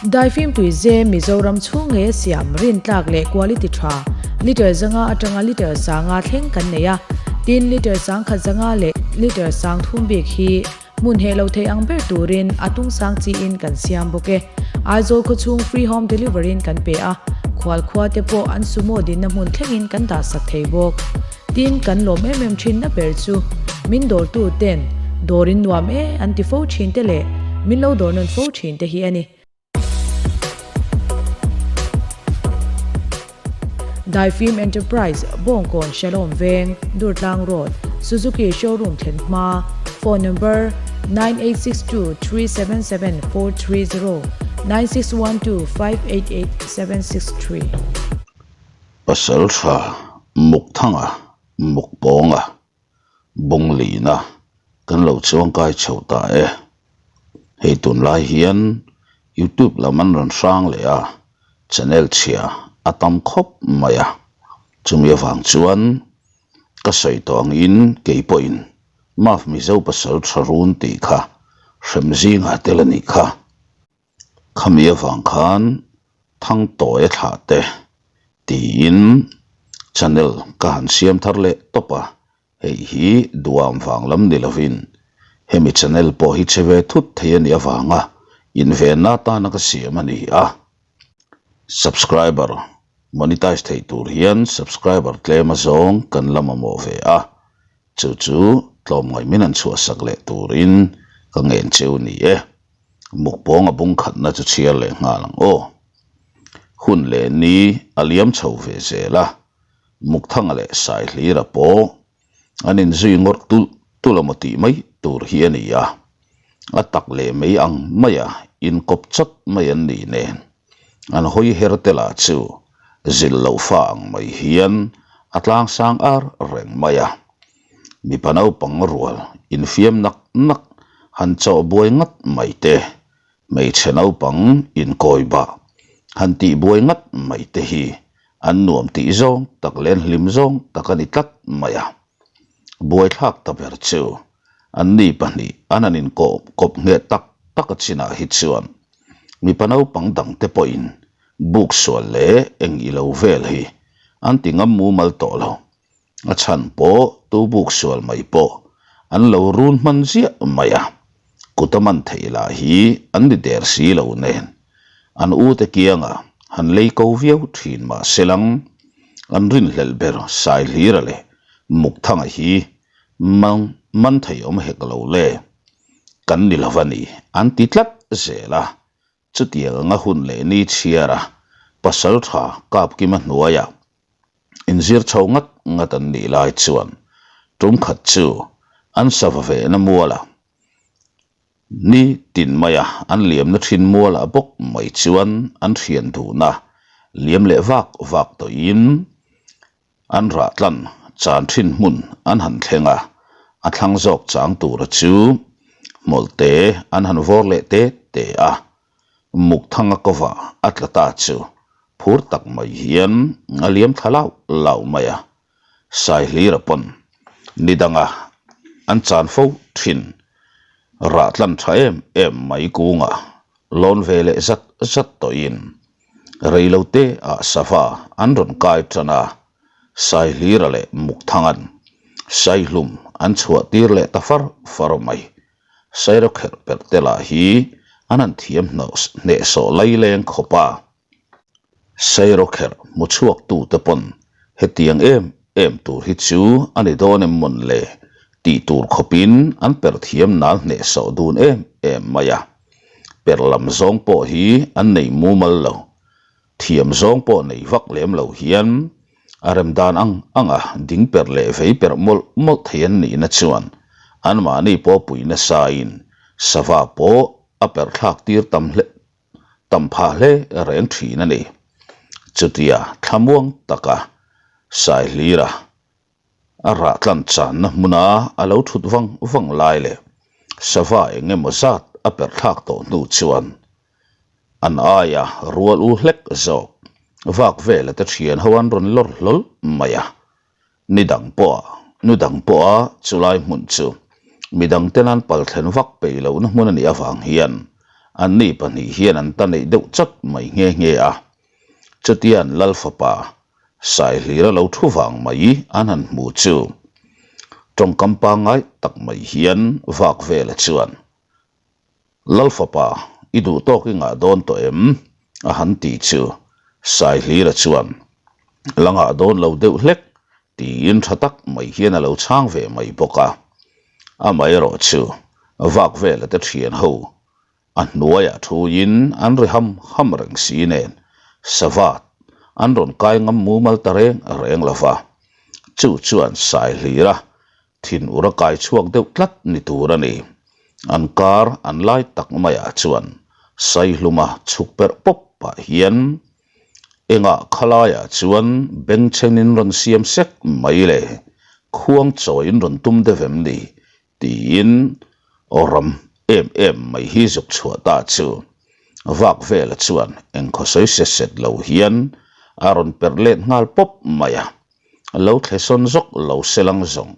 Daifim tuize Mizoram chhung ngeia siam rintlak leh quality tha litre 500 atanga litre 500 thleng kan nei a, tin litre 10,000 zanga leh litre 3000 bik hi hmun heh lo thei ang ber turin a tung sang chiin kan siam bawk e. Aizawl khawchhung free home delivery in kan pe a, khual khua te pawh an sumo dinna hmun thlengin kan dah sak thei bawk. Tin, kan lawm em em thinna ber chu min dawrtu ten dawr in nuam e an ti fo thin te leh min lo dawr nawn fo thin te hi a ni. Daifim Enterprise, Bawngkawn Shalom Veng, Durtlang Road, Suzuki Showroom thlen hma, Phone number, 9862377430, 9612588763. Pasal tha Mukthanga, Mukpawnga, Bunglina kan lo chuangkai chho ta e. Hei tunlai hian YouTube lam an rawn hrang leh a, channel chhia a tam khawp mai a. Chumi avang chuan ka sawi tawh angin kei pawhin Maf Mizo pasal tha run tih kha hrem zingah tel a nih kha. Khami avang khan Thangtawi a thlah te tiin channel ka han siam thar leh tawp a, hei hi duam vang lam ni lovin hemi channel pawh hi che ve thut thei a nih avanga invenna atana ka siam a ni a. Subscriber monetize theih tur hian subscriber tlem azawng kan la mamawh ve a, chu chu tlawmngaih min han chhuahsak leh turin ka ngen cheu ni e. Mukpawng a bung khatna chu chhiar leh nghal ang aw. Hun leh ni a liam chho ve zel a, Mukthanga leh Saihlira pawh an inzui ngawrh tulh tulh a maw tih mai tur hi a ni a, a tak leh mai ang maia inkawp chawt mai an nih nen an hawi her te lah chu zilh loh fa ang mai hian a tlangsang ar reng mai a. Mipa naupang rual infiam nak nak han chawh buai ngat mai te, hmeichhe naupang inkawi bah han tih buai ngat mai te hi an nuam tih zawng tak leh an hlim zawng tak a ni tlat mai a. Buaithlak ta ber chu anni pahnih an han inkawp kawp ngheh tak tak a chinah hi chuan mipa naupang dangte pawhin buk sual leh eng ilo vel hi an ti ngam mumal tawh lo. A chhan pawh tu buk sual mai pawh an lo run hman ziah mai a, kut a man theih lah hi an ni der si lo nen an ute kianga han lei ko viau thin mah se lang an rinhlelh ber Saihlira leh Mukthanga hi mang man thei awm hek lo le kan ni lo a ni an ti tlat zel a. Chutiang anga hun leh ni chhiara pasal tha Kapkima hnuaiah inzir chho ngat ngat an nih lai chuan tum khat chu an sava vehna mualah ni tin maia an liamna thin mualah bawk mai chuan an thian duhna liam leh vak vak tawhin An rah tlan chan thin hmun an han thleng a, a thlang zawk chang tura chu hmawlhte an han vawr leh te te a. Mukthanga kawva a tla ta chu phur tak mai hian a liam thla lauh lauh mai a. Saihlira pawn ni danga an chan fo thin rah tlan tha em em mai kungah lawn ve leh zat zat tawhin Reilote ah sava an rawn kai tan a, Saihlira leh Mukthangan Saihlum an chhuah tir leh ta far far mai. Sairawkherh perh te lah hi an han thiam hnehsawh laileng khawp a. Sairawkherh hmu chhuak tu te pawn hetiang em em tur hi chu a ni dawn em mawn le tih tur khawpin an perh thiam nal hnehsawh dun em em mai a. Per lam zawng pawh hi an nei mumal lo. Thiam zawng pawh nei vak lem lo hian a rem dan ang anga ding per leh vei per mawlh mawlh thei an nihna chuan anmahni pawh pui nasain sava pawh a per thlak tir tam hle tam phah hle reng thin a ni. Chutia thlamuang taka Saihlira A rah tlan channa hmuna a lo thut vang vang lai leh sava eng emaw zat a perh thlak tawh hnu chuan an aia rual u hlek zawk vak vela te thian ho an rawn lawr hlawl mai a. Ni dang pawh nu dang pawha chulai hmun chu midang ten an pal thlen vak peih lohna hmun a nih avang hian. Anni pahnih hian an ta neih deuh chat mai nghe nghe a. Chutian Lal fapa Saihlira lo thu vang mai an han hmu chu tawngkam pangngai tak mai hian vak vela chuan, Lal fapa, i duh tawk i ngah dawn tawh em? a han ti chu Saihlira chuan, La ngah dawn lo deuh hlek tiin tha tak mai hian a lo chhang ve mai bawk a. Amaherawhchu vak vela te thian ho A hnuaiah thuin an ri ham ham reng si nen savat an rawn kai ngam mumal ta reng reng lo va, chu chuan sai hlira thin ur a kai chhuak deuh tlat ni tur a ni. An kar an lai tak maiah chuan Saihluma chhuk perh pawp pah hian engah khalaiah chuan bengchhenin rawn siam sek mai le, khuang chawiin rawn tum deuh em ni Tiin aw ram em em mai hi zuk chhuah ta chu vak vela chuan engkhaw sawi set set lo hian a rawn perh let nghal pawp mai a. Lo thle sawn zawk lo se lang zawng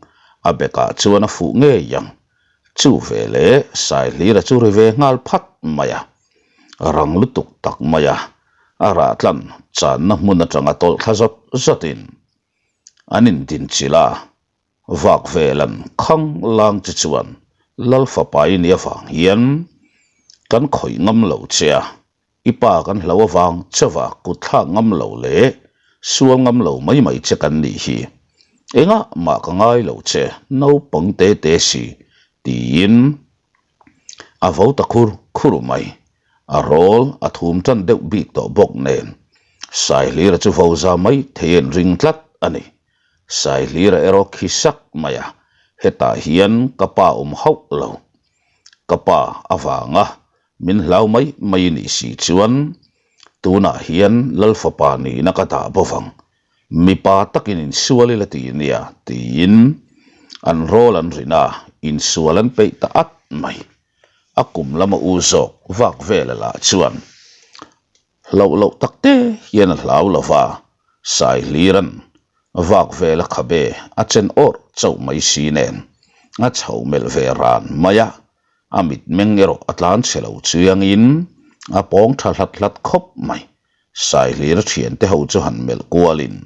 a bekah chuan a fuh ngei ang. Chu veleh Saihlira chu ri ve nghal phat mai a. Rang lutuk tak mai a, a rah tlan channa hmun atanga tawlh thla zawt zawtin an indinchilh a. Vak velan khang lang che chuan Lal fapa i nih avang hian kan khawih ngam lo che a, i pa kan hlo avang chauha kut thlak ngam lo leh sual ngam lo mai mai che kan nih hi. Engah mah ka ngai lo che naupang te te si tiin a vo ta khur khur mai. A rawl a thum tan deuh bik tawh bawk nen Saihlira chu vo za mai thei an ring tlat a ni. Saihlira erawh khi sak mai a, hetah hian ka pa awm hauh lo. Ka pa avanga min hlau mai mai nih si chuan tunah hian Lal fapa nihna ka dah bo vang. Mipa takin insual ila ti nia tiin an rawl an rin a, insual an peih ta at mai. A kum lama u zawk vak vela lah chuan Hlauh loh tak te hian a hlau lo va, Saihliran vak vela khabe a chen awrh chauh mai si nen a chho melh ve ran mai a, a mitmeng erawh a tlan chhe lo chiangin a pawng tha hlat hlat khawp mai. Saihlira thiante ho chu han melh kualin,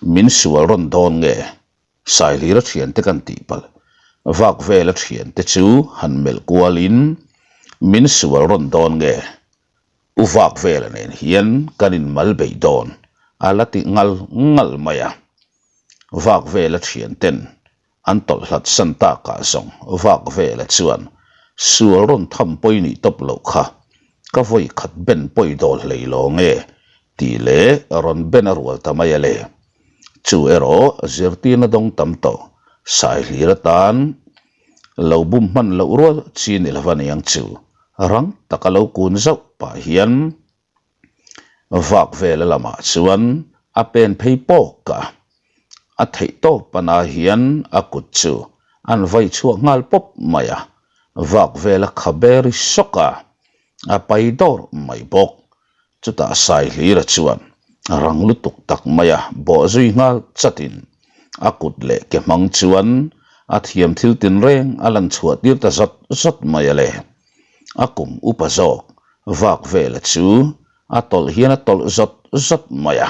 Min sual rawn dawn nge? Saihlira thiante kan tih palh vak vela thiante chu han melh kualin, Min sual rawn dawn nge? U vak vela nen hian kan in mal beih dawn a la ti ngal ngal mai a. Vak vela thian ten an tawlh hlat san takah zawng vak vela chuan sual rawn tham pawi nih tawp loh kha ka vawi khat ben pawi dawl hlei lo nge tih leh rawn ben a rual ta mai a le. Chu erawh zirtirna dawng tam tawh Saihlir atan Lo bum hman loh rual chi ni lova niang chu rang taka lo kun zauh pah hian vak vela lamah chuan a pen phei pawk a, a theih tawp pana hian a kut chu an vai chhuak nghal pawp mai a, vak vela khabe ri sawk a, a pai dawr mai bawk. Chutah Saihlira chuan rang lutuk tak maia bawh zui nghal chatin a kut leh ke hmang chuan a thiam thil tinreng a lan chhuah tir ta zawt zawt mai a le. A kum upa zawk vak vela chu a tawlh hian a tawlh zawt zawt mai a.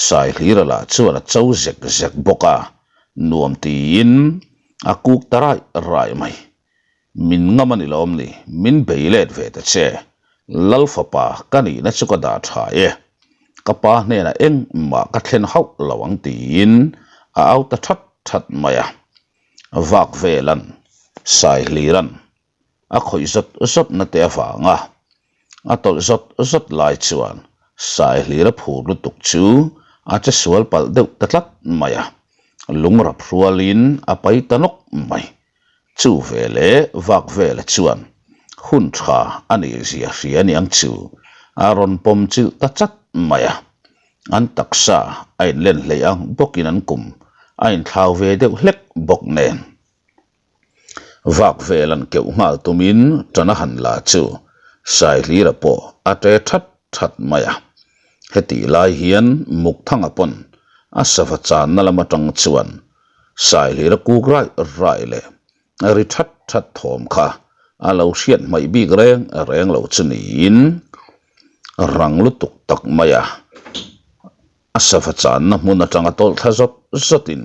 Saihlira lah chuan a cho zek zek bawk a, nuam tiin a kuk ta raih raih mai. Min ngam a ni lawm ni, min bei let ve ta che. Lal fapa ka nihna chu ka dah tha e. Ka pa hnenah engmah ka thlen hauh lo ang tiin a au ta that that mai a. Vak velan, Saihliran a khawih zawt zawtna te avanga A tawlh zawt zawt lai chuan Saihlira phur lutuk chu a che sual palh deuh ta tlat mai a, lungrap hrualin a pai ta nawk mai. Chu veleh vak vela chuan hun tha a nih zia hria aniang chu a rawn pawm chilh ta chat mai a, an taksa a inlen hleih ang bawkin an kum a inthlau ve deuh hlek bawk nen. Vak vel an keuh nghal tumin tan a han la chu Saihlira pawh a ṭe that that mai a. Hetih lai hian Mukthanga pawn a sava channa lam atang chuan Saihlira kuk raih raih leh ri that that thawm kha A lo hriat hmaih bik reng reng lo chu niin rang lutuk tak mai a, a sava channa hmun atanga tawlh thla zawt zawtin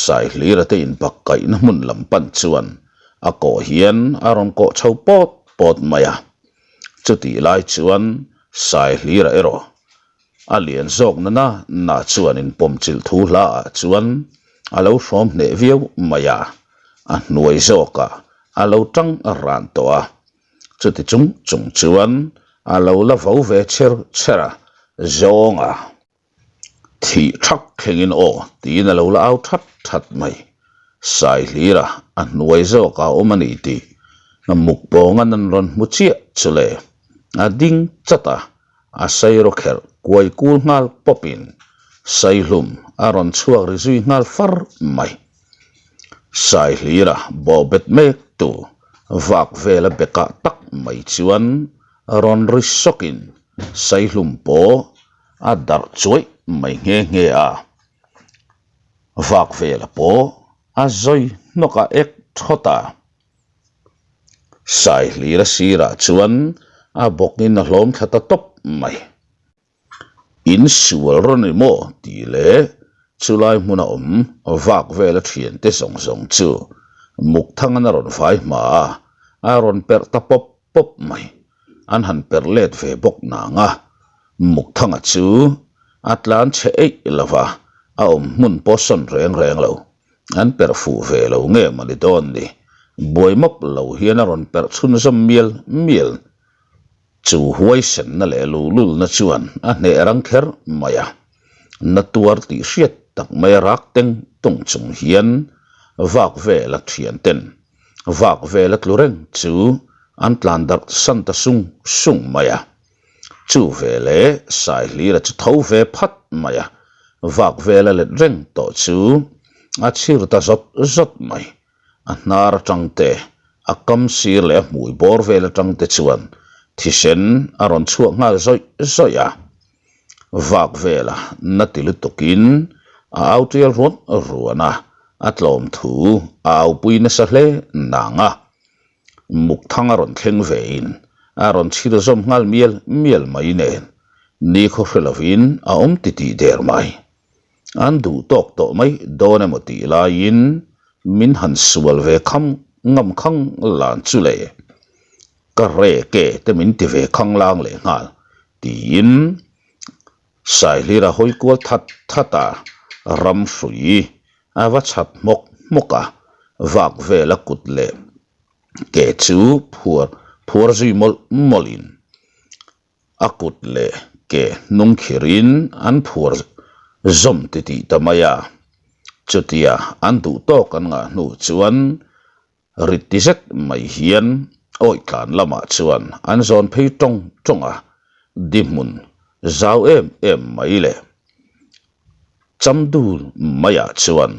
Saihlira te inbak kaihna hmun lam pan chuan a kawh hian a rawn kawh chho pawt pawt mai a. Chutih lai chuan Saihlira erawh A lian zawk na na na chuan inpawm chilh thu hla ah chuan a lo hrawm hneh viau mai a, a hnuai zawkah a lo tang ran tawh a. Chuti chung chung chuan a lo la vo ve cher cher a, zawng a thih thak thlengin aw tiin a lo la au that that mai. Saihlira a hnuai zawkah a awm a ni tih mukpawngan an rawn hmu chiah chu le, a ding chat a. A sairaw kherh kuai kul nghal pawpin saihlum a rawn chhuak ri zui nghal far mai. Saihlira bawhbet mek tu vak vela bekah tak mai chuan rawn ri sawkin saihlum pawh a darh chuaih mai nghe nghe a. Vak vela pawh a zawi hnawk a ek thawt a. Saihlira sirah chuan a bawkin a hlawm thla ta tawp mai. In sual rawn i maw tih leh chulai hmuna awm vak vela thiante zawng zawng chu Mukthangan a rawn vai hma a, a rawn perh ta pawp pawp mai. An han perh let ve bawk nang a, Mukthanga chu a tlan chhe eih lo va, a awm hmun pawh sawn reng reng lo. An perh fuh ve lo nge mawni dawn ni? Buai mawp lo hian a rawn perh chhunzawm mial mial. Chu huaisenna leh luhlulna chuan a hneh rang kher mai a. Na tuar tih hriat tak mai a rak teng tung chung hian vak vela thian ten vak vela tlu reng chu an tlan darh san ta sung sung mai a. Chu ve leh Saihlira chu tho ve phat mai a, vak vel a let reng tawh chu a chhir ta zawt zawt mai. A hnar atang te, a kam sir leh a hmui bawr vel atang te chuan thisen a rawn chhuak nghal zawih zawih a. Vak vela na ti lutukin a au tial ruan ruan a, a tlawm thu a aupui nasa hle nang a. Mukthang a rawn thleng ve in a rawn chhir zawm nghal mial mial mai nen nikhaw hre lovin a awm titih der mai. An duh tawk tawh mai dawn emaw tih laiin min han sual ve kham ngam khang lan chu le. Ka reke te min ti ve khang lang leh nghal tiin Saihlira hawi kual that that a, ram hrui a va chhat hmawk hmawk a, vak vel a kut leh ke chu phuar phuar zui mawlh mawlhin a kut leh ke hnung khirin an phuar zawm titih ta mai a. Chutia an duh tawk an ngah hnu chuan Rit ti zet mai hian awi tlan lamah chuan an zawn phei tawng tawng a, di hmun zau em em mai leh chamdul maiah chuan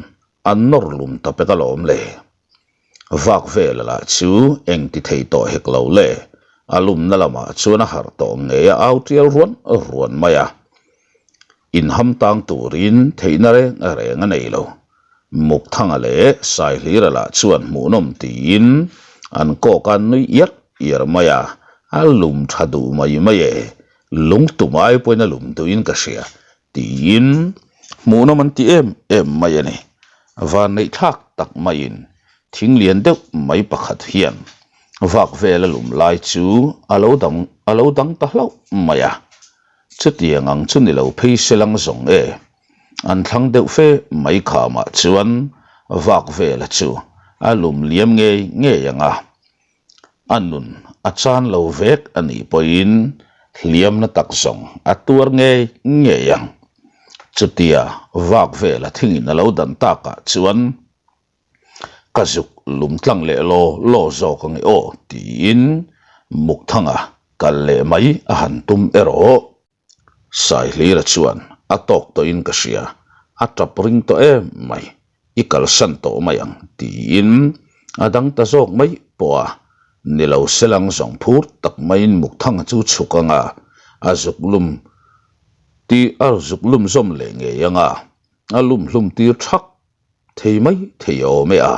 an nawr lum ta pek alawm le. Vak vel lah chu eng ti thei tawh hek lo le, a lumna lamah chuan a harh tawh ngei a au tial ruan ruan mai a. Inham tang turin theihna reng reng a nei lo. Mukthanga leh Saihlira lah chuan hmuhnawm tiin an kawk a nui iar iar mai a, a lum tha duh mai mai e, lung tum ai pawhin a lum duhin ka hria tiin hmuhnawm an ti em em mai a ni. Vanneihthlak tak maiin thing lian deuh mai pakhat hian vak vel a lum lai chu a lo dang a lo dang ta hlauh mai a. Chutiang ang chu ni lo phei se lang zawng e. An thlang deuh fe mai khamah chuan vak vela chu a lum liam ngei ngei ang a. A nun a chan lo vek a nih pawhin hliamna tak zawng a tuar ngei ngei ang. Chutia vak vela thingin a lo dan takah chuan Ka zuk lum tlang leh law law zawk ang e aw tiin Mukthanga kal leh mai a han tum erawh. Saihlira chuan a tawk tawhin ka hria, a tap ring tawh em mai, i kalsan tawh mai ang tiin a dang ta zawk mai pawh a, ni lo selang zawng phur tak maiin Mukthanga chu chhuk ang a, a zuk lum ti a zuk lum zawm leh ngei ang a, a lum hlum tir thak Thei mai thei a awm e a.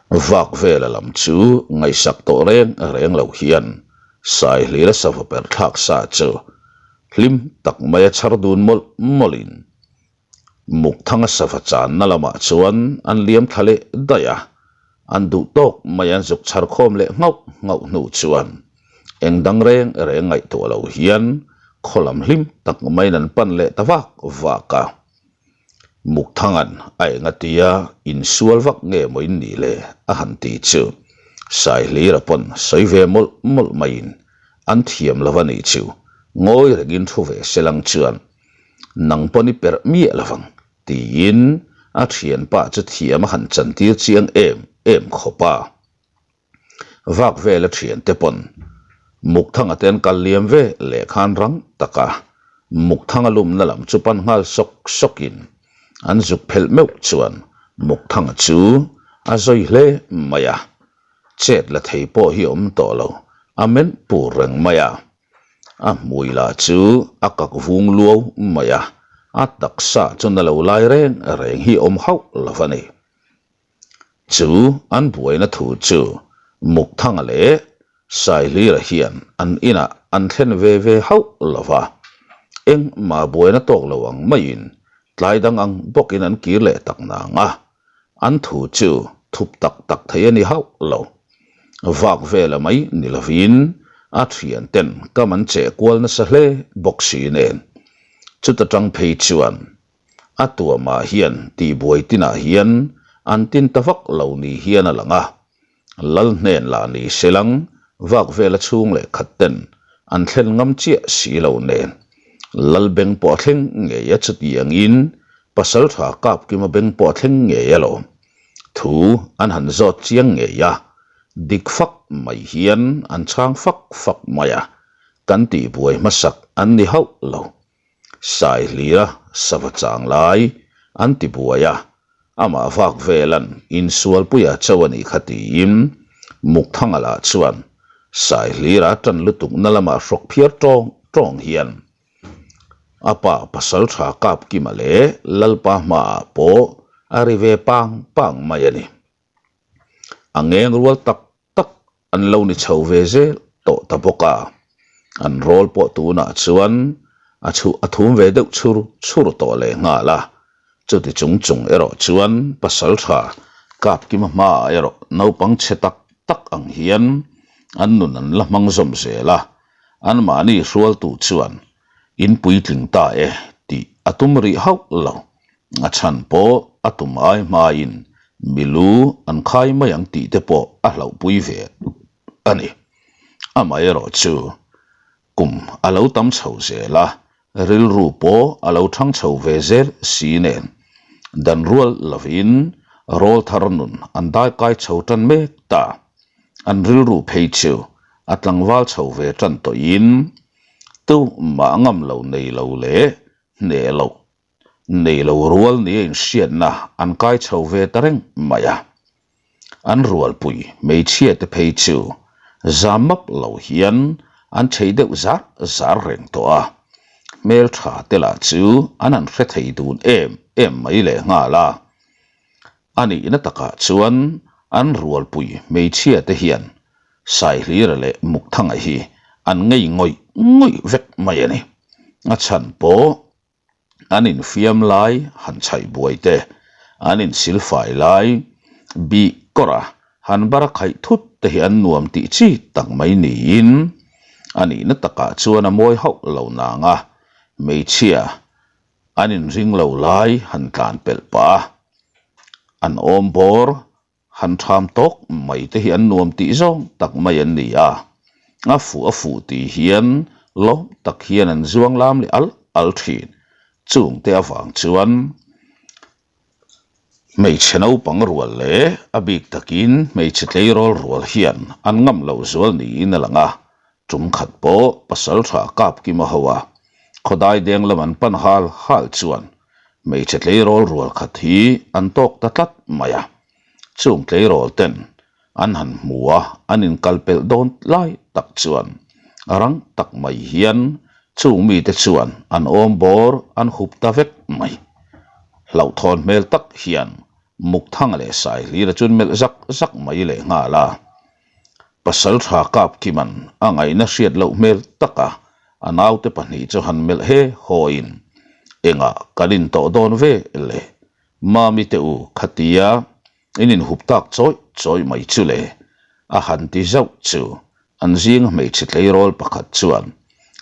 Vak vela lam chu ngaihsak tawh reng reng lo hian Saihlira sava per thlak sa chu hlim tak maia chhar dun mawlh mawlhin Mukthanga sava channa lamah chuan an liam thla leh daih a, an duh tawk mai an zuk chhar khawm leh nghauh nghauh hnu chuan eng dang reng reng ngaihtuah lo hian khaw lam hlim tak maiin an pan leh ta vak vak a. Mukthanga'n a eng atia insual vak nge maw in nih le a han ti chu Saihlira pawn sawi ve mawlh mawlh maiin an thiam lo a nih chu ngawi rengin thu ve selang chuan nang pawn i perh miah lovang tiin a thianpa chu thiam a han chantir chiang em em khawp a. Vak vela thiante pawn Mukthanga te an kal liam ve leh khan rang taka Mukthanga lumna lam chu pan nghal sawk sawkin an zuk phelh meuh chuan Mukthanga chu a zawi hle mai a, chet la thei pawh hi a awm tawh lo, a men pur reng mai a. A hmui lah chu a kak vung luau mai a, a taksa chu na lo lai reng reng hi awm hauh lo a ni. Chu an buaina thu chu Mukthanga leh Saihlira hian an inah an thlen ve ve hauh lo va, engmah buaina tawk lo ang maiin tlai dang ang bawkin an kir leh tak nang a, an thu chu thup tak tak thei a ni hauh lo. Vak vela mai ni lovin a thianten kam an cheh kual nasa hle bawk si nen. Chuta tang phei chuan A tuamah hian tihbuai tinah hian an tin ta vak lo ni hian a lang a. Lal hnen lah ni selang vak vela chhung leh khat ten an thlen ngam chiah si lo nen. Lal beng pawh a thleng ngei a chutiangin Pasaltha Kapkima beng pawh a thleng ngei alawm. Thu an han zawt chiang ngei a, dik fak mai hian an chhang fak fak mai a, kan tihbuai hmasak an ni hauh lo. Saihlira sava chang lai an ti buai a, amah vak velan insualpuia cho a nih kha tiin Mukthanga lah chuan Saihlira tan lutuk na lamah hrawk phiar tawng tawng hian a pa pasaltha Kapkima leh Lalpa hmaah pawh a ri ve pang pang mai a ni. A ngeng rual tak tak an lo ni chho ve zel tawh ta bawk a, an rawl pawh tunah chuan a chhuh a thum ve deuh chhur chhur tawh leh nghal a, chuti chung chung erawh chuan pasaltha Kapkima hmaah erawh naupang chhe tak tak ang hian an nun an la hmang zawm zel a, anmahni hrualtu chuan in puitling ta e tih a tum rih hauh lo. A chhan pawh a tum ai hmain milu an khai mai ang tih te pawh a hlauhpui ve a ni. Amaherawh chu kum a lo tam chho zel a, rilru pawh a lo thang chho ve zel si nen dan rual lovin rawl thar nun an daikai chho tan mek ta. An rilru phei chu a tlangval chho ve tan tawhin tumah ngam lo nei lo leh hneh loh nei lo rual nia inhriatna an kai chho ve ta reng mai a. An rualpui hmeichhia te phei chu zam map lo hian an chei deuh zar zar reng tawh a, hmeltha te lah chu an han hre thei dun em em mai leh nghal a. A nihna takah chuan an rualpui hmeichhia te hian Saihlira leh Mukthanga hi an ngei ngawih ngawih vek mai a ni. A chhan pawh an infiam lai han chhaih buai te, an insilfai lai bih kawr a han bara khaih thut te hi an nuam tih chi tak mai niin a nihna takah chuan a mawi hauh lo nang a, hmeichhia an inring lo lai han tlan pelh pah a, an awm bawr Han tham tawk mai te hi an nuam tih zawng tak mai an ni a, a fuh a fuh tih hian lawm tak hian an zuang lam leh al al thin. Chung te avang chuan hmeichhe naupang rual leh a bik takin hmeichhe tleirawl rual hian an ngam loh zual niin a lang a, tum khat pawh pasal tha kap kim a ho a, khawdai deng lam an pan hal hal chuan Hmeichhe tleirawl rual khat hi an tawk ta tlat mai a, chung tleirawl ten an han hmu a, an inkal pelh dawn lai tak chuan rang tak mai hian chung mite chuan an awm bawr an hup ta vek mai. Hlauhthawn hmel tak hian. Mukthanga leh Saihlira chuan melh zak zak mai leh nghal a. Pasaltha Kapkiman a ngaihna hriat loh hmel taka a naute pahnih chu han melh he hawiin, Engah kan intawh dawn ve le? Mami te u khatia In inhup tak chawih chawih mai chu le, a han ti zauh chu an zinga hmeichhe tleirawl pakhat chuan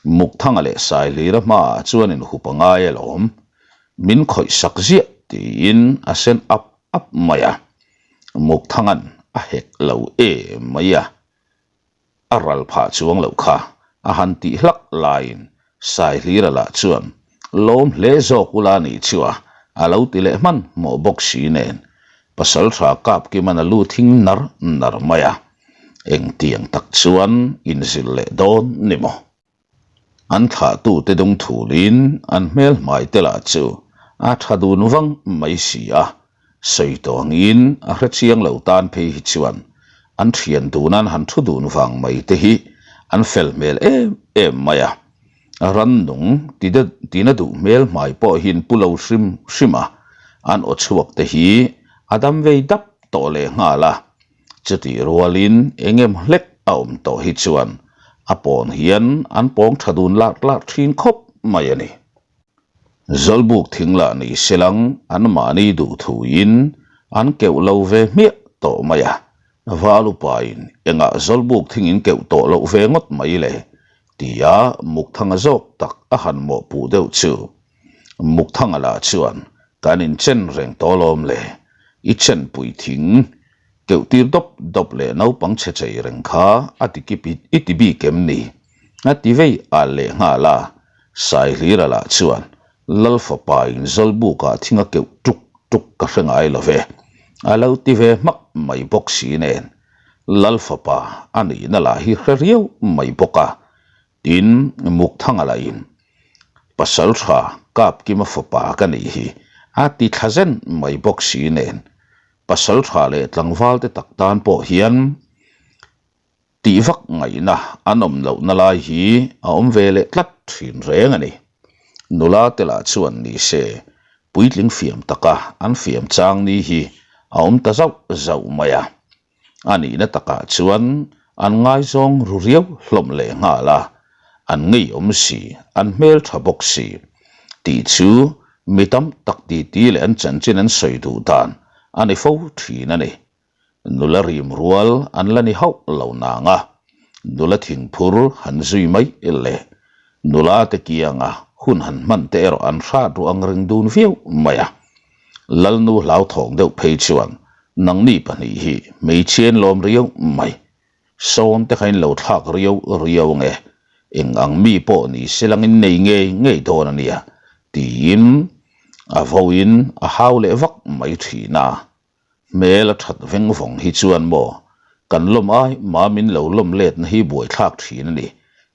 Mukthanga leh Saihlira hmaah chuan inhup a ngai alawm, min khawih sak ziah tiin a sen ap ap mai a, Mukthanga'n a hek lo em mai a. A ral phah chuang loh kha a han tih hlak laiin Saihlira lah chuan lawm hle zawk ula nih chu a a lo ti leh hman hmawh bawk si nen Pasaltha Kapkiman a lu thing nar nar mai a, engtiang tak chuan inzil leh dawn ni maw? An thlahtute dung thulin an hmel hmai te lah chu a tha dun vang mai si a, sawi tawh angin a hre chiang lo tan phei hi chuan an thian dun an han thu dun vang mai te hi an fel hmel em em mai a. Rannung tina duh hmel hmai pawh hi an pu lo hrim hrim a, an aw chhuak te hi a dam vei dap tawh leh nghal a. Chutih rualin eng em hlek a awm tawh hi chuan a pawn hian an pawng tha dun larh larh thin khawp mai a ni. Zawlbuk thing lah ni selang an mahni duh thuin an keuh lo ve hmiah tawh mai a, val upain engah zawlbuk thing in keuh tawh loh ve ngawt mai le tia Mukthanga zawk tak a han mawhpuh deuh chu. Mukthanga lah chuan kan inchen reng tawh lawm le, i chenpui thing keuh tir dawp dawp leh naupang chhe chei reng kha a ti kip i ti bik em ni? A ti vei al leh nghal a, Saihlira lah chuan Lal fapa in Zawlbukah thing a keuh tuk tuk ka hre ngai lo ve, a lo ti ve hmak mai bawk si nen Lal fapa a nihna lah hi hre riau mai bawk a, Tin, Mukthanga lahin, Pasal tha Kapkima fapa ka nih hi, a ti thla zen mai bawk si nen, pasal tha leh tlangval te tak tan pawh hian tih vak ngaihna an awm lohna lai hi a awm ve leh tlat thin reng a ni. Nula te lah chuan ni se, puitling fiam taka an fiam chang ni hi a awm ta zauh zauh mai a. A nihna takah chuan an ngaizawng ru riau hlawm leh nghal a, an ngeiawm si, an hmel tha bawk si tih chu mi tam tak titi leh an chanchin an sawi duh dan a ni fo thin a ni. Nula rim rual an la ni hauh lo nang a, nula thingphur han zui mai leh nula te kianga hun han hman te erawh an hrat ruah ang ring dun viau mai a. Lalnu hlauthawng deuh phei chuan nangni pahnih hi hmeichhia in lawm riau mai, sawn te kha in lo thlak riau riau ange, eng ang mi pawh ni se langin nei ngei ngei dawn a nia tiin a vawiin a hau leh vak mai thin a. Hmel a that veng vawng hi chuan maw kan lawm ai mamin lo lawm letna hi buaithlak thin a ni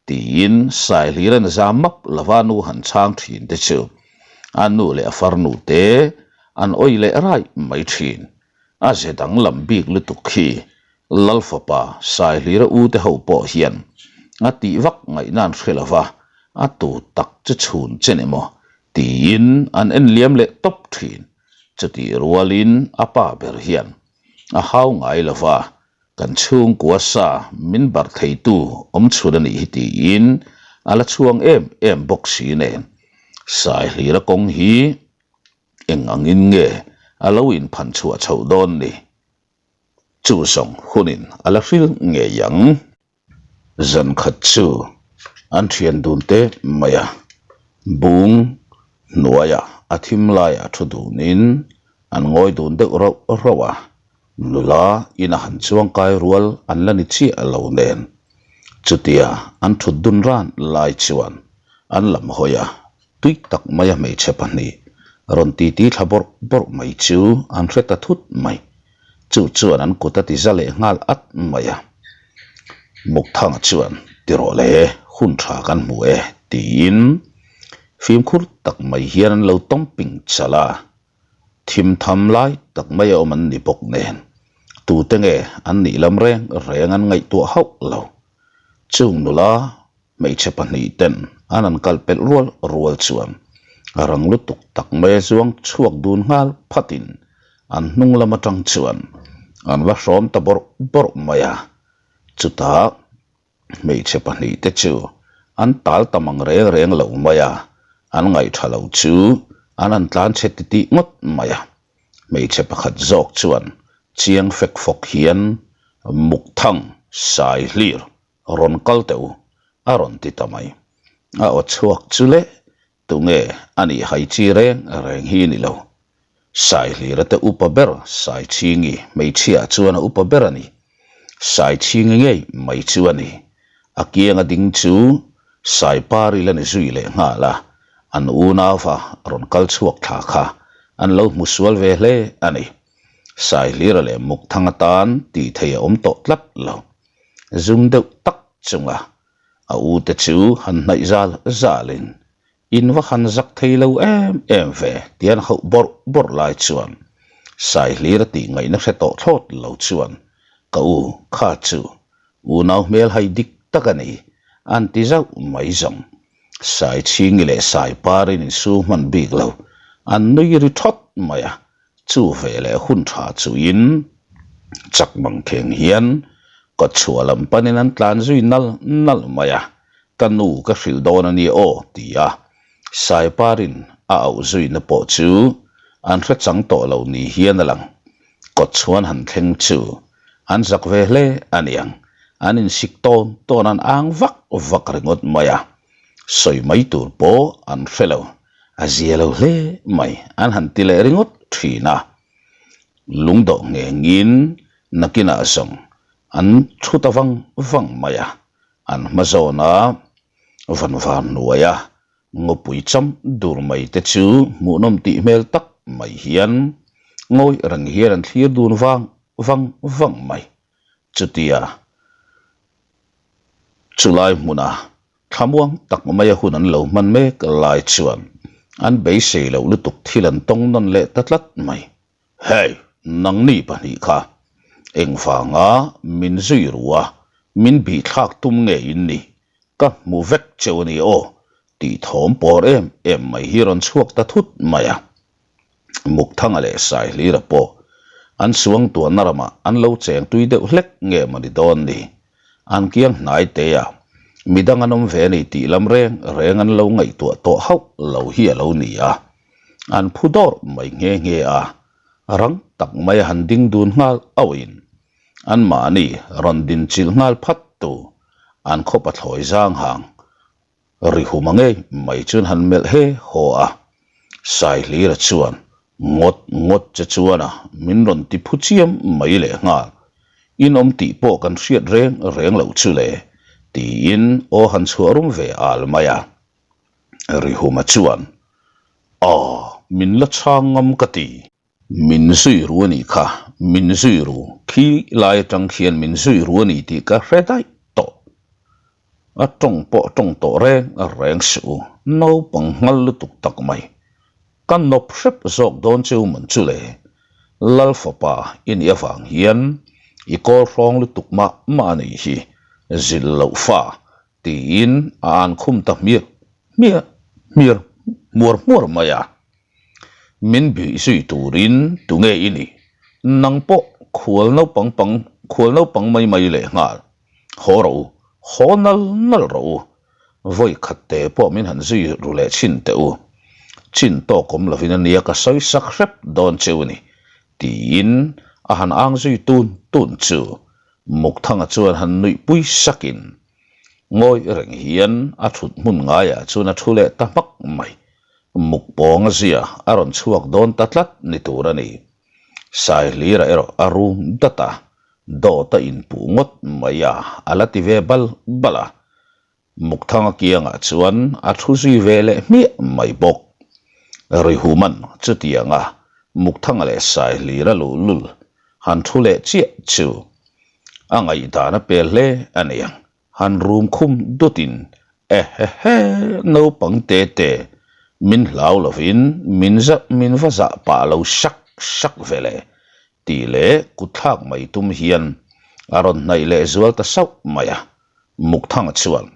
tiin Saihliran zam map lova nu han chhang thin te chu a nu leh a farnu te an awih leh raih mai thin. A ze danglam bik lutuk khi Lal fapa Saihlira u te ho pawh hian a tih vak ngaihna an hre lova a tu tak chu chhun che ni maw tiin an en liam leh tawp thin. Chutih rualin a pa ber hian a hau ngai lo va, kan chhungkua sa min barh theitu awm chhun a nih hi tiin a la chhuang em em bawk si nen. Saihlira kawng hi eng angin nge a lo inphan chhuah chhoh dawn ni? Chu zawng hunin a la hril ngei ang. Zan khat chu an thian dun te mai a, bung hnuaiah a thim laiah thu dunin an ngawi dun deuh rauh rauh a, nula ina han chuangkai rual an la ni chiah lo nen. Chutia an thut dun ran lai chuan an lam hawi a, tui tak maia hmeichhe pahnih rawn titi thla bawrh bawrh mai chu an hre ta thut mai. Chu chuan an kut a ti za leh nghal at mai a. Mukthanga chuan, Ti rawh le, hun tha kan hmu e, tiin fimkhur tak mai hian an lo tawng ping chalh a. Thim tham lai tak mai a awm an ni bawk nen, tute nge an nih lam reng reng an ngaihtuah hauh lo. Chung nula Hmeichhe pahnih ten an an kal pelh rual rual chuan a rang lutuk tak mai a zuang chhuak dun nghal phatin. An hnung lam atang chuan an va hrawm ta bawrh bawrh mai a, chutah hmeichhe pahnihte chu an tal ta mang reng reng lo mai a, an ngaihṭha lo chu an han tlan chhe titih ngawt mai a. Hmeichhe pakhat zawk chuan chiang fek fawk hian Mukthang sai hlir rawn kal teh u a rawn ti ta mai. A aw chhuak chu le tunge a nih hai chi reng reng hi ni lo. Saihlira te upa ber Saichhingi hmeichhia chuan a upa ber a ni. Saichhingi ngei mai chu a ni. A kianga ding chu Saipari la ni zui leh nghal a, an unauva rawn kal chhuak thla kha an lo hmu sual ve hle a ni. Saihlira leh Mukthang atan tih thei a awm tawh tlat lo. Zum deuh tak chunga a ute chu han hnaih zal zalin In va han zak thei lo em em ve ti an hauh bawrh bawrh lai chuan Saihlir a tih ngaihna hre tawh thlawt lo chuan ka u kha chu unau hmel hai dik tak a ni an ti zauh mai zawng. Saichhingi leh Saiparin insu hman bik lo an nui ri thawt mai a, Chu ve leh hun tha chuin chak mang kheng hian kawtchhuah lam panin an tlan zui nal nal mai a, ka nu ka hrilh dawn a nia aw ti a Saiparin a auh zuina pawh chu an hre chang tawh lo ni hian a lang. Kawtchhuan han thleng chu an zak ve hle a niang, an insik tawn tawn an ang vak vak ringawt mai a, sawi mai tur pawh an hre lo. A zia lo hle mai, an han ti leh ringawt thin a. Lungdawh nghengin nakinah zawng an thu ta vang vang mai a, an hma zawna vanvar hnuaia ngawpui cham dur mai te chu hmuhnawm tih hmel tak mai hian ngawi reng hian an thlir dun vang vang vang mai. Chutia chulai hmuna Thlamuang tak maia hun an lo hman mek lai chuan an beisei loh lutuk thil an tawng nawn leh ta tlat mai. Hey! Nangni pahnih kha engvanga min zui ru a, min bihthlak tum nge in ni? Ka hmu vek cheu a ni aw tih thawm pawr em em mai hi rawn chhuak ta thut mai a. Mukthanga leh Saihlira pawh an suang tuahna ramah an lo cheng tui deuh hlek nge maw ni dawn ni? An kiang hnai te a, midang an awm ve a ni tih lam reng reng an lo ngaihtuah tawh hauh lo hi a lo ni a. An phu dawrh mai nghe nghe a, rang tak mai a han ding dun nghal auhin anmahni rawn dinchilh nghal phat tu an khaw pathlawi zang hang Ri huma ngei mai chuan han melh he haw a, Saihlira chuan ngawt ngawt che chuan a min rawn ti phu chiam mai leh nghal. In awm tih pawh kan hriat reng reng loh chu le, tiin aw han chhuah rum ve al mai a. Ri huma chuan, Aw, min la chhang ngam ka ti. Min zui ru a nih kha, min zui ru, khi lai atang khian min zui ru a ni tih ka hre daih tawh. A tawng pawh tawng tawh reng reng suh u, naupang nghal lutuk tak mai. Ka nawp hrep zawk dawn cheu man chu le, Lal fapa i nih avang hian i kawl hrawng lutuk mah mah a nih hi, zilh loh fa tiin a an khum ta hmiah hmiah hmiar hmuar hmuar mai a. Min bih zui turin tunge i nih? Nang pawh khual naupang pang khual naupang mai mai leh nghal. Haw rawh u, haw nal nal rawh u. Vawi khat te pawh min han zui ru leh chhin teh u. Chin tawk awm lovin a nia ka sawi sak hrep dawn cheu ni, tiin a han ang zui tun tun chu Mukthanga chuan han nuihpui sakin ngawi reng hian a thut hmun ngaiah chuan a thu leh ta hmak mai. Muk pawng a zia a rawn chhuak dawn ta tlat ni tur a ni. Saihlira erawh a rum dat a, dawt a inpuh ngawt mai a, a la ti ve bal bal a. Mukthanga kiangah chuan a thu zui ve leh hmiah mai bawk. Rihuman chutianga Mukthanga leh Saihlira luhlul han thu leh chiah chu a ngaihdan a pel hle a ni ang. Han rum khum dutin, Ehehe, naupang te te, min hlau lovin min min va zah pah lo sak sak ve le, tih leh kutthlak mai tum hian a rawn hnaih leh zual ta sauh mai a. Mukthanga chuan,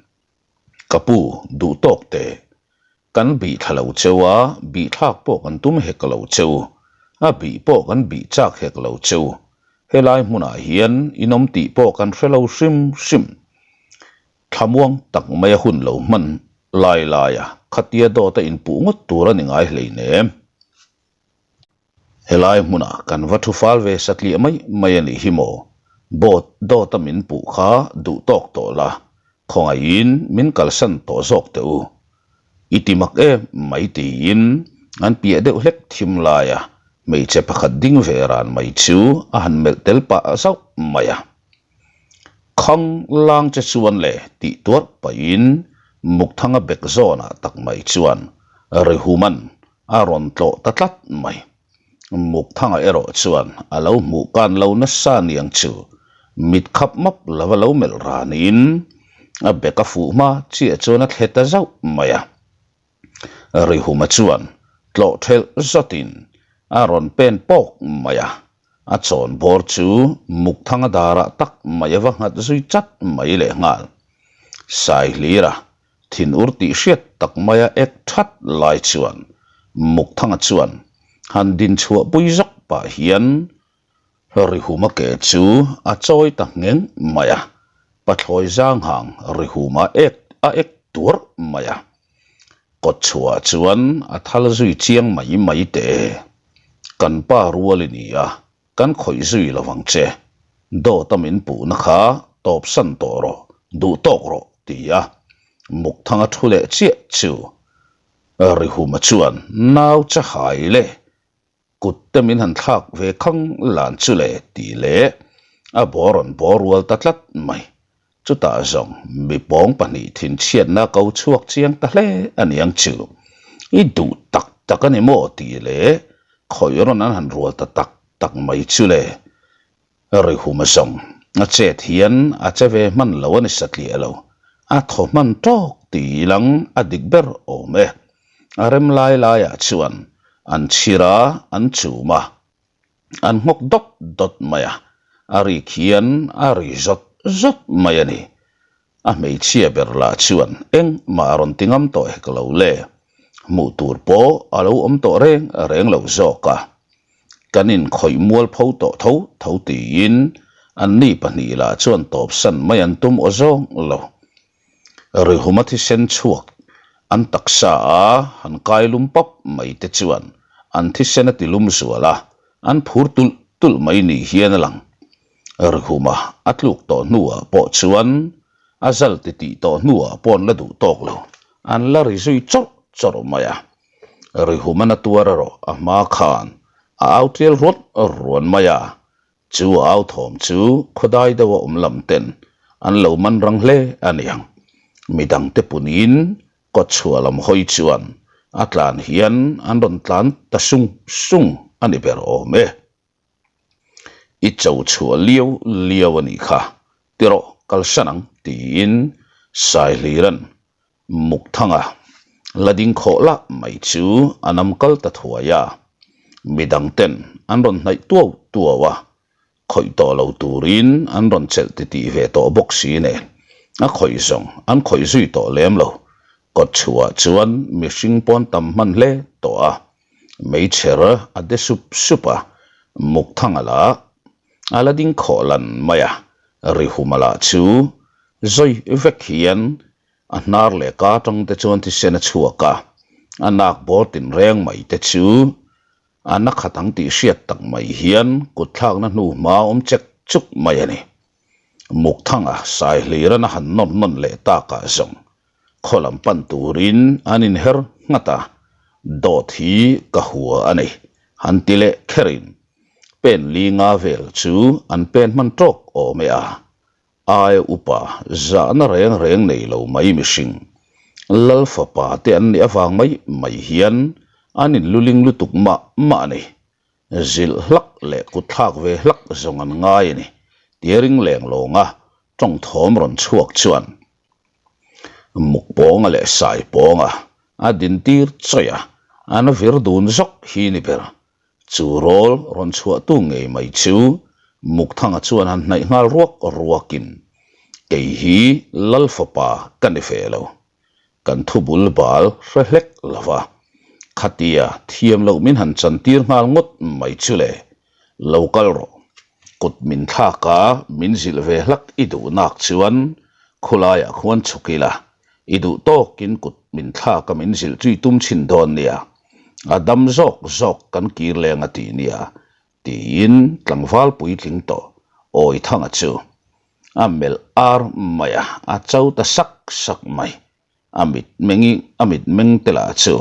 Ka pu, duh tawk teh. Kan bih thla lo cheu a, bih thlak pawh kan tum hek lo cheu. A bih pawh kan bih chak hek lo che u. Helai hmunah hian in awm tih pawh kan hre lo hrim hrim. Thlamuang tak maia hun lo hman lai laia khatia dawta inpuh ngawt tur a ni ngai hleinem. Helai hmunah kan va thu fal ve satliah mai mai a nih hi maw? Boat dawta min puh kha duh tawk tawh la, khawngaihin min kalsan tawh zawk teh u. I ti mak em mai tiin an piah deuh hlek thim laia hmeichhe pakhat ding ve ran mai chu a han melh tel pah zauh mai a. Khang lang che chuan le tih tuarh pahin Mukthanga bek zawnah tak mai chuan Rihuman a rawn tlawh ta tlat mai. Mukthanga erawh chuan a lo hmuh kan lo nasa niang chu mit khap map lova lo melh ranin a bek a fuh hma chiah chuan a thle ta zauh mai a. Rihuma chuan tlawh thelh zawtin a rawn pen pawk mai a, a chawn bawr chu Mukthanga darah tak mai a va nghat zui chat mai lehnghal. Saihlira Thinur tih hriat tak maia ek that lai chuan Mukthanga chuan han din chhuah pui zawk pah hian Rihuma ke chu a chawi ta ngheng mai a, pathlawi zanghang Rihuma ek a ek tuarh mai a. Kawt chhuah chuan a thal zui chiang mai mai teh e. Kan pa rual i ni a, Kan khawih zui lo vang che. Dawta min puhna kha tawpsan tawh rawh, duh tawk rawh, ti a Mukthanga thu leh chiah chu Rihuma chuan nau cha hai le, kut te min han thlak ve khang lan chu le tih leh a bawr rawn bawr rual ta tlat mai. Chutah zawng mi pawng pahnih thinchhiatna ko chhuak chiang ta hle a niang chu. I duh tak tak a ni maw tih leh khawih rawn an han rual ta tak tak mai chu le. Rihuma zawng a chet hian a che ve hman lo a ni satliah lo. A thaw hman tawk ti lang a dik ber awm e. A rem lai laiah chuan an chhir a, an chum a. An nghawk dawt dawt mai a, a rik hian a ri zawt zawt mai a ni. A hmeichhia ber lah chuan engmah a rawn ti ngam tawh hek lo le, hmuh tur pawh a lo awm tawh reng reng lo zawk a. Kan inkhawih mual pho tawh tho tho tiin anni pahnih lah chuan tawpsan mai an tum aw zawng lo. Rihuma thisen chhuak an taksa a han kai lum pap mai te chuan an thisen a ti lum zual a, an phur tulh tulh mai ni hian a lang. Rihuma a tluk tawh hnuah pawh chuan a zal ti tih tawh hnuah pawh an la duh tawk lo, an la ri zui chawrh chawrh mai a. Rihuma na tuar erawh a hma khan a au tial ruat ruan mai a, Chu au thawm chu khawdai deuha awm lam ten an lo man rang hle a niang. Midangte punin kawtchhuah lam hawi chuan a tlan hian an rawn tlan ta sung sung a ni ber awm e. I cho chhuah liau liau a nih kha, tirawh kalsan ang tiin Saihliran Mukthanga la ding khawh lah mai chu a nam kal ta thuai a, midang ten an rawn hnaih tuau tuau a, khawih tawh lo turin an rawn chelh titih ve tawh bawk si nen a khawih zawng an khawih zui tawh lem lo, kawtchhuah chuan mihring pawn tam hman hle tawh a, meichher a de sup sup a, Mukthanga lah a la ding khawh lan mai a, Rihuma lah chu Zawi vek hian a hnar leh ka atang te chuan thisen a chhuak a, a nak bawr tinreng mai te chu a na khat ang tih hriat tak mai hian kut thlakna hnu hma awm chek chuk mai a ni. Mukthanga Saihliran a han nawn nawn leh takah zawng khaw lam pan turin an inher nghat a, dawt hi ka hua a ni han ti leh kherin pen li nga vel chu an pen hman tawk awm e a. Ai upa zahna reng reng nei lo mai mihring, Lal fapa te an nih avang mai mai hian an inluling lutuk mah mah a ni. Zilh hlak leh kut thlak ve hlak zawng an ngai a ni, tia ring leng lawnga tawng thawm rawn chhuak chuan Mukpawnga leh Saipawnga a dintir chawih a, an vir dun zawk hi ni ber. Chu rawl rawn chhuahtu ngei mai chu Mukthanga chuan han hnaih nghal ruak ruakin, Kei hi Lal fapa ka ni ve lo. Kan thu bul bal hre hlek lo va. Khatia thiam loh min han chantir nghal ngawt mai chu le, lo kal rawh. Kut min thlak a, min zilh ve hlak i duh nak chuan khulaiah khuan chhuk ila, i duh tawkin kut min thlak a min zilh chu i tum chhin dawn nia. A dam zawk zawk kan kir leng a ti nia, tiin tlangval puitling tawh Awithanga chu a melh ar mai a, a cho ta sak sak mai. A mit meng a mit meng te lah chu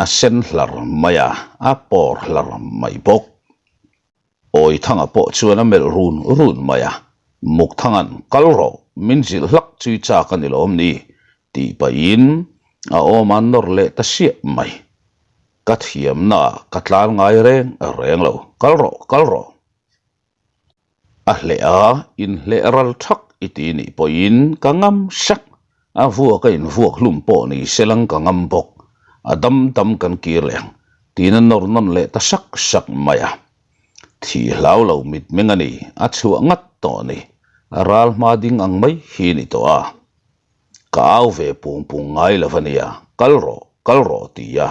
a sen hlar mai a, a pawr hlar mai bawk. Awithanga pawh chuan a melh run run mai a, Mukthanga'n kal rawh, min zilh hlak chui chak a ni lawm ni? tih pahin a awm a nawr leh ta siah mai. Ka thiamnaah ka tlan ngai reng reng lo, kal rawh, kal rawh. A hleh a, inhleh ral thak i ti nih pawhin ka ngam sak. A vuak a invuak hlum pawh ni se lang ka ngam bawk. A dam dam kan kir leh ang, tiin a nawr nawn leh ta sak sak mai a. Thih hlau lo mitmeng a ni, a chhuah ngat tawh a ni. A ral hma ding ang mai hi ni tawh a. Ka au ve pung pung ngai lo a nia, kal rawh, kal rawh ti a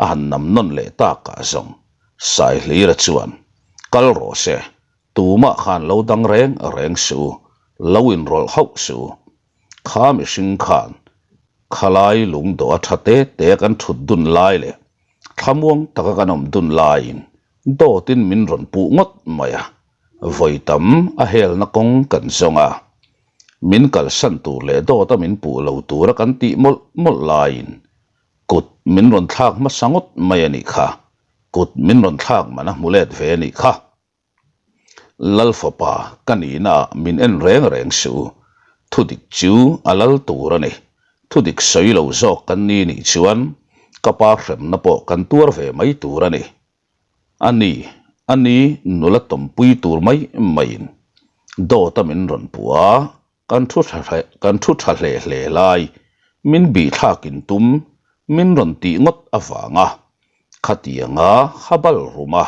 a han nam nawn leh tak ah zawng Saihlira chuan, Kal rawh se, tumah khan lo dang reng reng suh u, lo inrawlh hauh suh u. Kha mihring khan khalai lungdawh a tha te te a kan thut dun lai leh thlamuang taka kan awm dun laiin dawtin min rawn puh ngawt mai a, vawi tam a helna kawng kan zawng a. Min kalsan tur leh dawta min puh lo tura kan tih mawlh mawlh laiin kut min rawn thlak hmasa ngawt mai a nih kha, kut min rawn thlak man a hmu let ve a nih kha. Lal fapa ka nihna ah min en reng reng suh u, thudik chu a lal tur a ni, thudik sawi lo zawk kan ni nih chuan ka pa hremna pawh kan tuar ve mai tur a ni. A ni, a ni nula tawmpui tur mai maiin dawta min rawn puh a, Kan thu tha kan thu tha hle hle lai min bih thlak in tum min rawn tih ngawt avanga khatianga habal ruma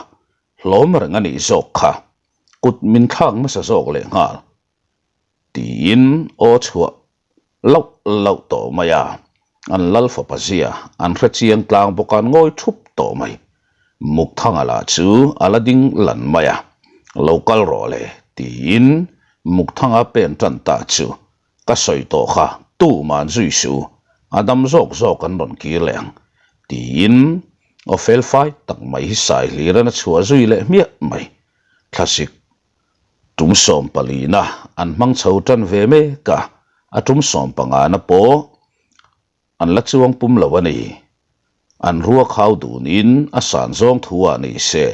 hlawm reng a nih zawk kha kut min thlak hmasa zawk leh nghal tiin aw chhuah lauh lauh tawh mai a, an lal fapa zia an hre chiang tlang bawk a an ngawi thup tawh mai. Mukthanga lah chu a la ding lan mai a, Lo kal rawh le, tiin Mukthanga pen tan ta chu ka sawi tawh kha tuman zui suh u, a dam zawk zawk an rawn kir leh ang, tiin aw felfai tak mai hi sai hliran a chhuah zui leh hmiah mai. Thlasik tum sawmpalina an hmang chho tan ve mek a, a tum sawmpangana pawh An la chuang pum lo a ni. An ruak hau dunin a san zawng thu ah ni se,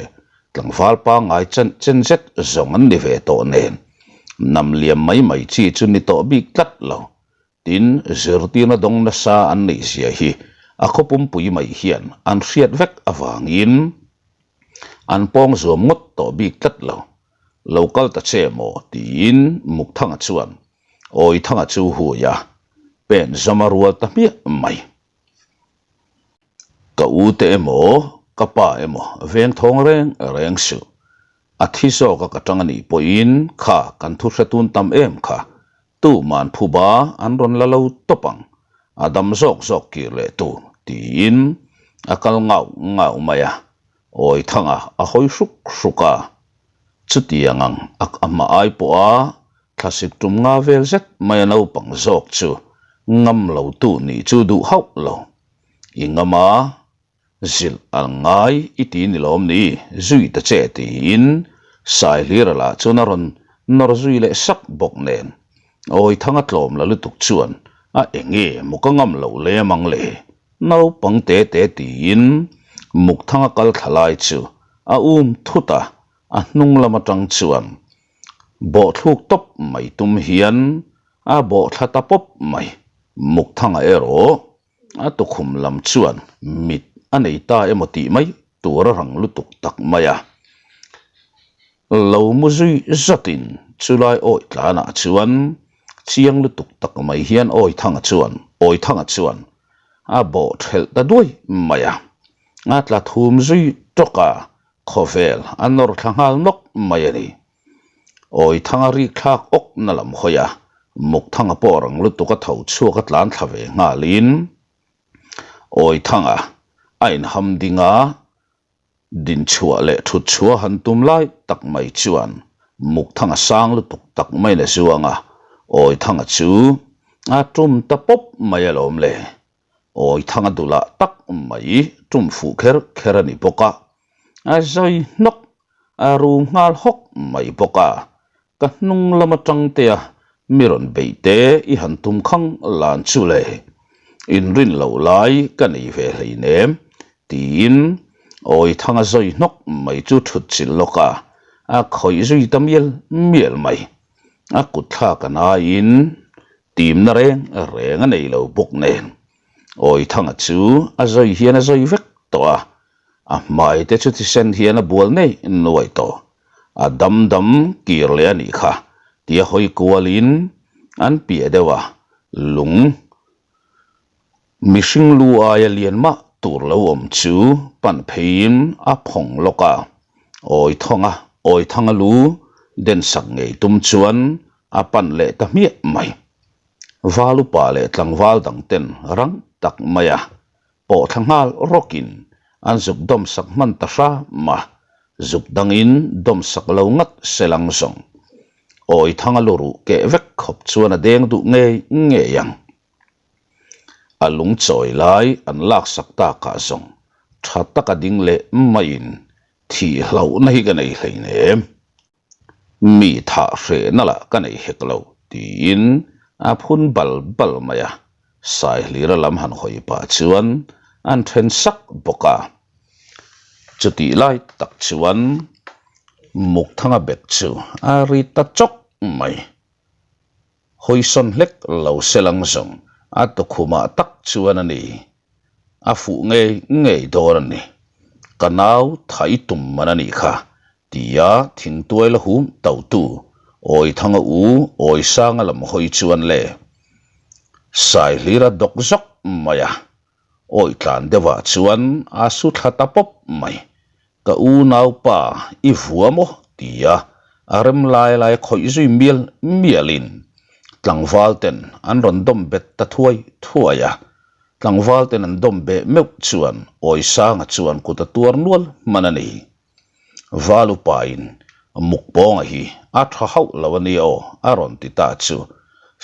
tlangval pangngai chen chen zet zawng an ni ve tawh nen, nam liam mai mai chi chu ni tawh bik tlat lo. Tin, zirtirna dawng nasa an neih zia hi a khaw pumpui mai hian an hriat vek avangin an pawng zuam ngawt tawh bik tlat lo. Lo kal ta che maw? tiin Mukthanga chuan Awithanga chu hui a, pen zam a rual ta hmiah mai. Ka u te emaw, ka pa emaw veng thawng reng reng suh. A thi zawk a ka tang a nih pawhin kha kan thu hre tun tam em kha, tuman phuba an rawn la lo tawp ang, a dam zawk zawk kir leh tur, tiin a kal ngauh ngauh mai a. Awithanga a hawi hruk hruk a, chutiang ang a a hma ai pawha thlasik tum nga vel zet mai a naupang zawk chu ngam lo tu nih chu duh hauh lo. I ngam a, zilh a ngai i ti ni lawm ni, zui ta che tiin Saihlira lah chuan a rawn nawr zui leh sak bawk nen Awithanga tlawm la lutuk chuan a enge maw ka ngam loh lem ang le Naupang te te tiin Mukthanga kal thla lai chu a um thut a, a hnung lam atang chuan bawhthluk tawp mai tum hian a bawh thla ta pawp mai. Mukthanga erawh a tukhum lam chuan mit a nei ta emaw tih mai tur a rang lutuk tak mai a. Lo mu zui zatin chulai awi tlanah chuan chiang lutuk tak mai hian Awithanga chuan Awithanga chuan a bawh thelh ta duai mai a, a tla thum zui tawk a, khawvel a nawr thla nghal nawk mai a ni. Awithanga rik thlak awk na lam hawi a, Mukthanga pawh rang lutuk a tho chhuak a tlan thla ve nghalin Awithanga. A inham ding a, dinchhuah leh thut chhuah han tum lai tak mai chuan Mukthanga sang lutuk tak maiin a zuang a, Awithanga chu a tum ta pawp mai alawm le. Awithanga dulah tak mai tum fuh kher kher a ni bawk a, a zai hnawk a ru nghal hawk mai bawk a, ka hnung lam atang te a mi rawn beih te i han tum khang lan chu le, inrin loh lai ka nei ve hleinem tiin Awithanga zawi hnawk mai chu thut chilh lawk a, a khawih zui ta mial mial mai. A kut thlak a naiin timna reng reng a nei lo bawk nen Awithanga chu a zawi hian a zawi vek tawh a, a hmai te chu thisen hian a bual nei nuai tawh. A dam dam kir leh a nih kha tia hawi kualin an piah deuh a, lung mihring lu aia lian mah tur lo awm chu pan pheiin a phawng lawk a, Awithawnga Awithanga lu den sak ngei tum chuan a pan leh ta hmiah mai. Val upa leh tlangval dang ten rang tak mai a pawh thla nghal rawkin an zuk dawm sak hman ta hram a, zuk dangin dawm sak lo ngat se lang zawng. Awi thang a lu ruh keh vek khawp chuan a deng duh ngei ngei ang. A lung chawi lai an lak sak takah zawng tha taka ding leh maiin thih hlauhna hi ka nei hleinem. Mi thah hrehna lah ka nei hek lo, tiin a phun bal bal mai a. Saihlira lam han hawi pah chuan an then sak bawk a. Chutih lai tak chuan Mukthanga bek chu a ri ta chawk mai. Hawisawn hlek lo se lang zawng a tukhumah tak chuan a ni. A fuh ngei ngei dawn a ni. Ka nau thai tum man a nih kha, tia thingtuai la hum totu Awithanga u Awisanga lam hawi chuan le Saihlira dawk zawk mai a, awi tlan deuhah chuan a su thla ta pawp mai. Ka unaupa i vua maw? tia a rem lai lai khawih zui mial mialin tlangval ten an rawn dawm bet ta thuai thuai a. Tlangval ten an dawm beh meuh chuan Awisanga chuan kut a tuar nual hman a ni. Val upain Mukpawnga hi a tha hauh lo a nia aw a rawn ti ta chu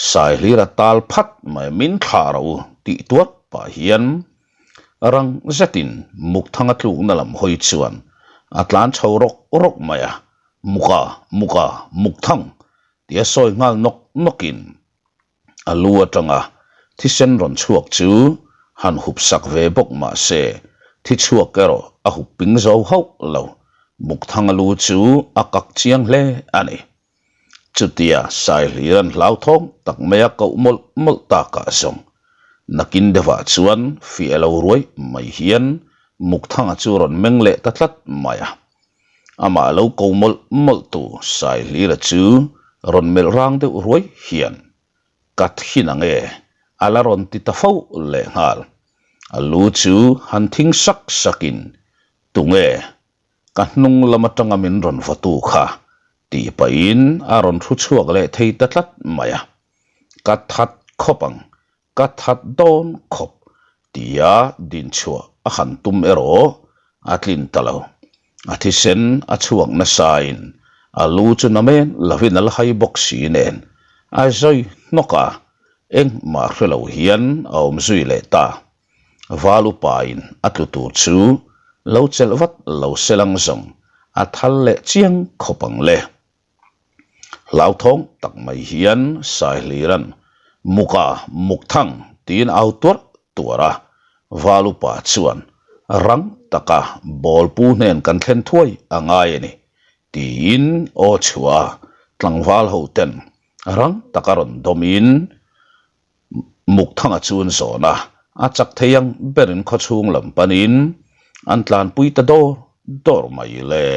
Saihlira tal phat mai min thlah rawh u tih tuar pah hian Rang zetin Mukthanga tlukna lam hawi chuan a tlan chho rawk rawk mai a, Muka, Muka, Mukthang! tia sawi nghal nawk nawkin a lu atanga thisen rawn chhuak chu han hup sak ve bawk mah se thi chhuak erawh a hup ping zo hauh lo. Mukthanga lu chu a kak chiang hle a ni. Chutia Saihlir an hlauthawng tak mai a koh mawlh mawlh takah zawng nakin deuhah chuan fiah lo ruai mai hian Mukthanga chu rawn meng leh ta tlat mai a. Amah lo ko mawlh mawlh tu Saihlira chu rawn melh rang deuh ruai hian Ka thin ang e, a la rawn ti ta fo lehnghal. A lu chu han thing sak sakin Tunge? Ka hnung lam atanga min rawn vatu kha tih pahin a rawn thu chhuak leh thei ta tlat mai a. Ka that khawp ang, ka that dawn khawp tia dinchhuah a han tum erawh a tlin ta lo. A thisen a chhuak nasain a lu chu namen lovin a la hai bawk si nen a zawi hnawk a, engmah hre lo hian a awm zui leh ta. Val upain a tlu tur chu lo chelh vat lo se lang zawng a thal leh chiang khawp ang le. Hlauthawng tak mai hian Saihliran Muka Mukthang tiin au tuarh tuarh a, Val upa chuan rang taka bawlpu hnen kan thlen thuai a ngai a ni tiin aw chhuah a, tlangval hoten rang taka rawn dawmin Mukthanga chu an zawn a, a chak thei ang berin khawchhung lam panin an tlanpui ta dawr dawr mai le.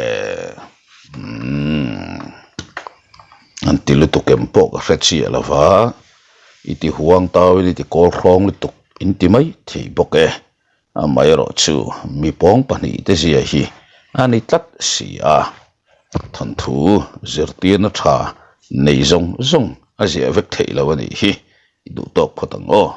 Umm. An ti lutuk em pawh ka hre chiah lo va, i ti huang tauin i ti kawl hrawng lutuk in ti mai thei bawk e. Amaherawh chu mi pawng pahnihte zia hi a ni tlat si a, thawnthu zirtirna tha nei zawng zawng a ziah vek theih lo a nih hi i duh tawk phawt ang aw.